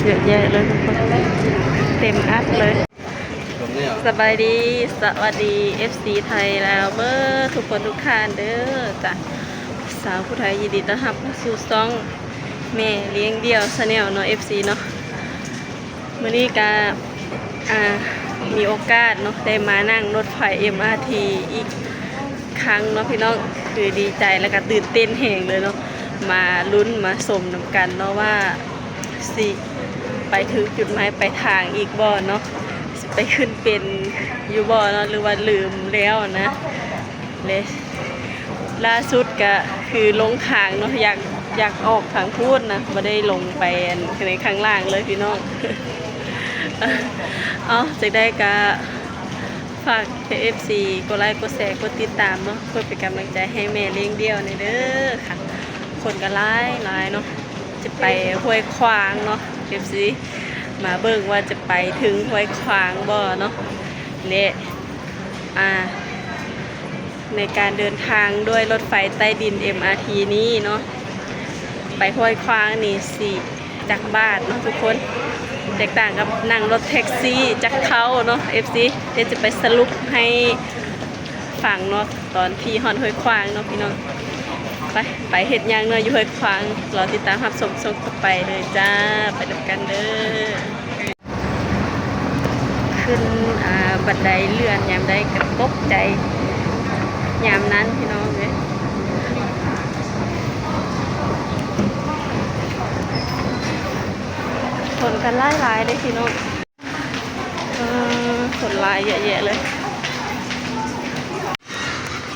ເຍອະແຍະເລີຍທຸກຄົນ ເຕັມອັດເລີຍ. ສະບາຍດີ ສະຫວັດດີ ເອັຟຊີ ໄທລາວເບີດທຸກຄົນທຸກທ່ານເດີຈ້າ. ສາວຜູ້ໄທຍິນດີຕ້ອນຮັບເຂົ້າສູ່ຊ່ອງແມ່ລ້ຽງດ່ຽວ Channel ເນາະ ເອັຟຊີ ເນາະ. ມື້ນີ້ກະ ອ່າ ມີໂອກາດເນາະ ໄດ້ມານັ່ງລົດໄຟ ເອັມອາທີ ອີກຄັ້ງເນາະພີ່ນ້ອງ. ຄືດີໃຈ ແລ້ວກະຕື່ນເຕັ້ນແຮງເລີຍເນາະ. ມາລຸ້ນມາຊົມນຳກັນເນາະວ່າ ຊິໄປເຖິງຈຸດໝາຍປາຍທາງອີກບໍ່ເນາະ, ຊິໄປຂຶ້ນເປັນຢູ່ບໍ່ເນາະ ຫຼືວ່າລືມແລ້ວນະ. ແລະ ລ່າສຸດກະຄືລົງຂ້າງເນາະ, ຢາກ ຢາກອອກທາງພຸ້ນນະ, ບໍ່ໄດ້ລົງໄປອັນ ໃນຂ້າງລ່າງເລີຍພີ່ນ້ອງ. ເອົາ ຈັ່ງໃດກະຝາກໃຫ້ ເອັຟຊີ ກົດໄລ ກົດແຊ ກົດຕິດຕາມເນາະ, ເພື່ອເປັນກຳລັງໃຈໃຫ້ແມ່ລ້ຽງດ່ຽວແດ່ເດີ. ຄົນກະຫຼາຍໆເນາະ. ຈະໄປຫ້ວຍຂວາງເນາະ ເອັຟຊີ ມາເບິ່ງວ່າຈະໄປເຖິງຫ້ວຍຂວາງບໍ່ເນາະ ແລະ ອ່າ ໃນການເດີນທາງດ້ວຍລົດໄຟໃຕ້ດິນ ເອັມອາທີ ນີ້ເນາະ ໄປຫ້ວຍຂວາງນີ້ຊິຈັກບາດເນາະທຸກຄົນ. ແຕກຕ່າງກັບນັ່ງລົດແທັກຊີຈັກເຂົ້າເນາະ ເອັຟຊີ ດຽວຈະໄປສະຫຼຸບໃຫ້ຟັງເນາະ ຕອນທີ່ຮອດຫ້ວຍຂວາງເນາະພີ່ນ້ອງ. ໄປ ໄປເຮັດຫຍັງເນາະຢູ່ຫ້ວຍຂວາງ, ລໍຕິດຕາມຮັບຊົມຊ່ວງຕໍ່ໄປເດີຈ້າ. ໄປນຳກັນເດີ. ຂຶ້ນ ອ່າ ບັນໄດເລື່ອນຍາມໃດກະຕົກໃຈຍາມນັ້ນພີ່ນ້ອງເອີຍ. ຄົນກະຫຼາຍໆເດ້ພີ່ນ້ອງ. ເອີ ຄົນຫຼາຍເຍາະແຍະເລີຍ.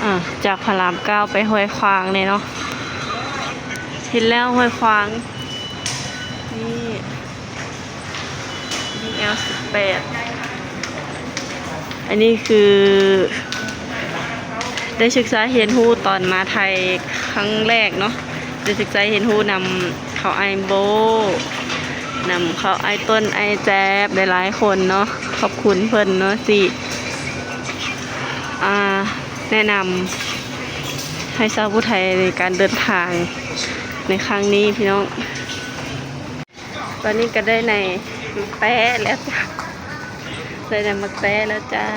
ອ່າ ຈາກພະລາມເກົ້າໄປຫ້ວຍຂວາງນີ້ເນາະ, ເຫັນແລ້ວຫ້ວຍຂວາງ ນີ້ ບີແອລສິບແປດ. ອັນນີ້ຄືໄດ້ສຶກສາຮຽນຮູ້ຕອນມາໄທຄັ້ງແລກເນາະ, ໄດ້ສຶກສາຮຽນຮູ້ນຳ ເຂົາອ້າຍໂບ້ ນຳເຂົາອ້າຍຕົ້ນ ອ້າຍແຈບ ຫຼາຍໆຄົນເນາະ. ຂອບຄຸນເພິ່ນເນາະ ທີ່ ອ່າ ແນະນຳໃຫ້ຊາວຜູ້ໄທໃນການເດີນທາງໃນຄັ້ງນີ້ພີ່ນ້ອງ. ຕອນນີ້ກະໄດ້ໃນໝາກແຕະແລ້ວຈ້າ, ໄດ້ໃນໝາກແຕະແລ້ວຈ້າ.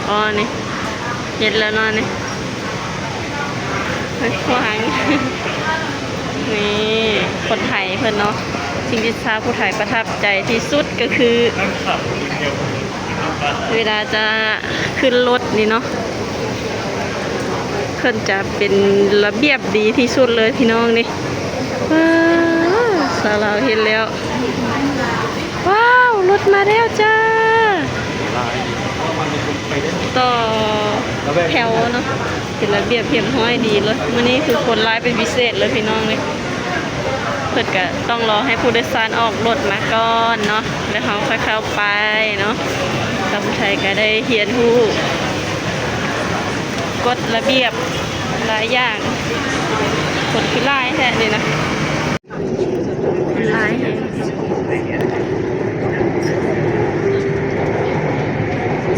ອໍ ນີ້ ເຮັດແລ້ວເນາະນີ້ ຫ້ວຍຂວາງ. ນີ້ ຄົນໄທເພິ່ນເນາະ, ສິ່ງທີ່ຊາວຜູ້ໄທປະທັບໃຈທີ່ສຸດກະຄື ເວລາຈະຂຶ້ນລົດນີ້ເນາະ ເພິ່ນຈະເປັນລະບຽບດີທີ່ສຸດເລີຍພີ່ນ້ອງນີ້. ວ້າວ ສາວລາວເຮັດແລ້ວ. ວ້າວ ລົດມາແລ້ວຈ້າ. ຕໍ່ແຖວເນາະ ເປັນລະບຽບຮຽບຮ້ອຍດີເລີຍ. ມື້ນີ້ຄືຄົນຫຼາຍເປັນພິເສດເລີຍພີ່ນ້ອງເອີຍ. ເພິ່ນກະຕ້ອງລໍໃຫ້ຜູ້ໂດຍສານອອກລົດມາກ່ອນເນາະ ແລ້ວເຮົາຄ່ອຍເຂົ້າໄປເນາະ. ຊາວຜູ້ໄທກະໄດ້ຮຽນຮູ້ກົດລະບຽບຫຼາຍຢ່າງ. ຄົນຄືຫຼາຍແທ້ນີ້ນະ. ຫຼາຍແຮງ.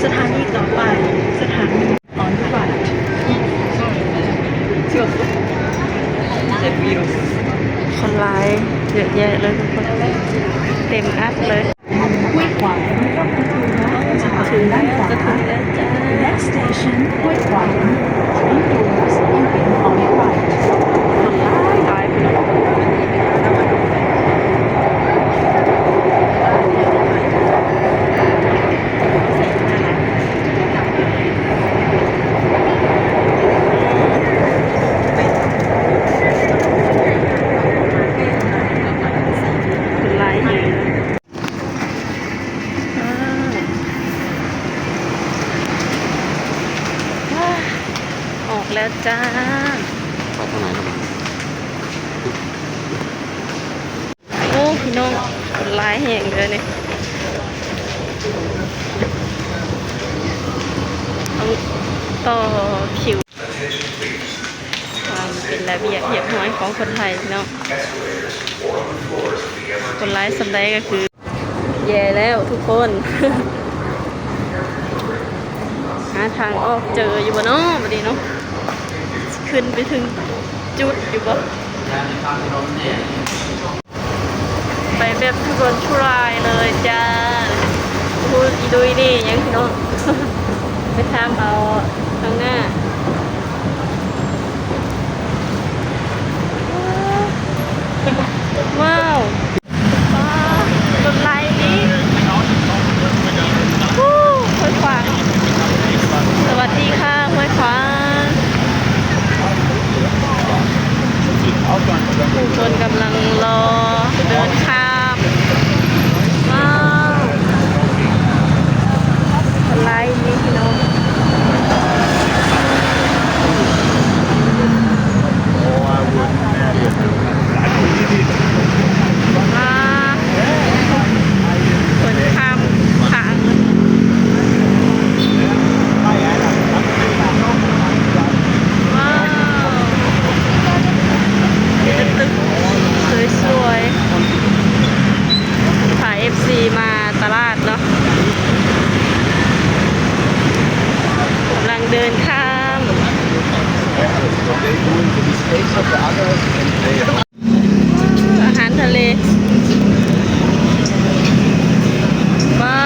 ສະຖານີຕໍ່ໄປ ສະຖານີ on the right. ຄົນຫຼາຍເຍາະແຍະເລີຍທຸກຄົນ ເຕັມອັດເລີຍ. ຫ້ວຍຂວາງ ຈະເຖິງແລ້ວ ຈະເຖິງແລ້ວຈ້າ. The next station, ຫ້ວຍຂວາງ. Three doors open on the right. ຄົນຫຼາຍຫຼາຍພີ່ນ້ອງ. ຫຼາຍແຮງ. ອອກແລ້ວຈ້າ. ອອກທາງໃດລະ? ໂອ້ ພີ່ນ້ອງ ຄົນຫຼາຍແຮງເດີນີ້ ຕ້ອງຕໍ່ຄິວ. ຄວາມເປັນລະບຽບຮຽບຮ້ອຍຂອງຄົນໄທເນາະ. ຄົນຫຼາຍສ່ຳໃດກະຄື ແຍ່ແລ້ວທຸກຄົນ. ຫາທາງອອກເຈີຢູ່ບໍ່ເນາະ ບັດນີ້ເນາະ ຊິຂຶ້ນໄປເຖິງຈຸດຢູ່ບໍ່? ໄປແບບທຸລົນທຸລາຍເລີຍຈ້າ. ໂອ້ຍ ອີລຸຍນີ້ຍັງເນາະ ໄປຖາມເອົາທາງໜ້າ. ວ້າວ ວ້າວ ລົດຫຼາຍອີ່ຫຼີ. ຮູ້ ຫ້ວຍຂວາງ. ສະຫວັດດີຄ່ະ ຫ້ວຍຂວາງ. ຜູ້ຄົນກຳລັງລໍເດີນຂ້າມ. ວ້າວ ຫຼາຍອີ່ຫຼີພີ່ນ້ອງ. ວ້າວ ເພິ່ນຂ້າມຂາງ. ວ້າວ ມີແຕ່ຕຶກສວຍໆ ພາເອັຟຊີມາຕະຫຼາດເນາະ ກຳລັງເດີນຂ້າມ. ອາຫານທະເລ ວ້າ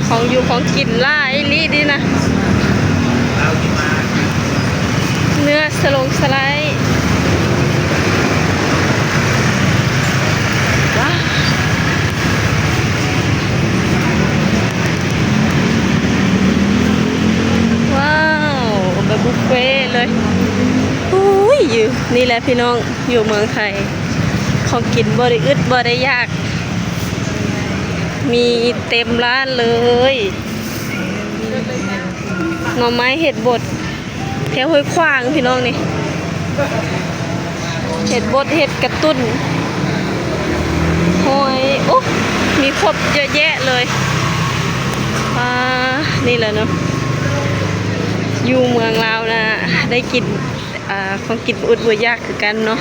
ຂອງຢູ່ຂອງກິນຫຼາຍອີ່ຫຼີເດນະ. ເນື້ອສະຫຼົງສະໄລ ວ້າ ວ້າວ ແບບບຸບເຟເລີຍ. ໂອ້ຍ ຢູ່ນີ້ແຫຼະພີ່ນ້ອງ ຢູ່ເມືອງໄທ ຂອງກິນບໍ່ໄດ້ອຶດບໍ່ໄດ້ຢາກ ມີເຕັມຮ້ານເລີຍ. ໜໍ່ໄມ້ເຫັດບົດ ແຖວຫ້ວຍຂວາງພີ່ນ້ອງນີ້ ເຫັດບົດ ເຫັດກະຕຸ້ນ ຫອຍ ໂອ້ ມີຄົບເຍາະແຍະເລີຍ. ອ່າ ນີ້ແຫຼະເນາະ ຢູ່ເມືອງລາວນະ ໄດ້ກິນ ອ່າ ຂອງກິນບໍ່ອຶດບໍ່ຢາກຄືກັນເນາະ.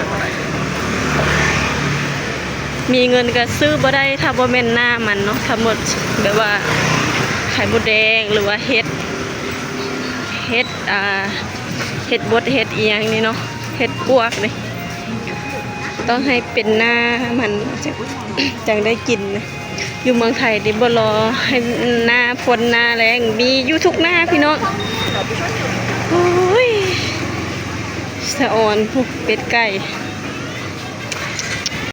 ມີເງິນກໍຊື້ບໍ່ໄດ້ ຖ້າບໍ່ແມ່ນໜ້າມັນເນາະ ຖ້າໝົດ ແບບວ່າໄຂ່ມົດແດງ ຫຼືວ່າເຫັດ ເຫັດ ອ່າ ເຫັດບົດ ເຫັດອີ່ຫຍັງນີ້ເນາະ ເຫັດປວກນີ້ ຕ້ອງໃຫ້ເປັນໜ້າມັນ ຈັ່ງ ຈັ່ງໄດ້ກິນນະ. ຢູ່ເມືອງໄທນີ້ບໍ່ລໍໃຫ້ໜ້າຝົນໜ້າແລ້ງ ມີຢູ່ທຸກໜ້າພີ່ນ້ອງ. ໂອ້ຍ ສະອອນພຸ້ນ ເປັດໄກ່.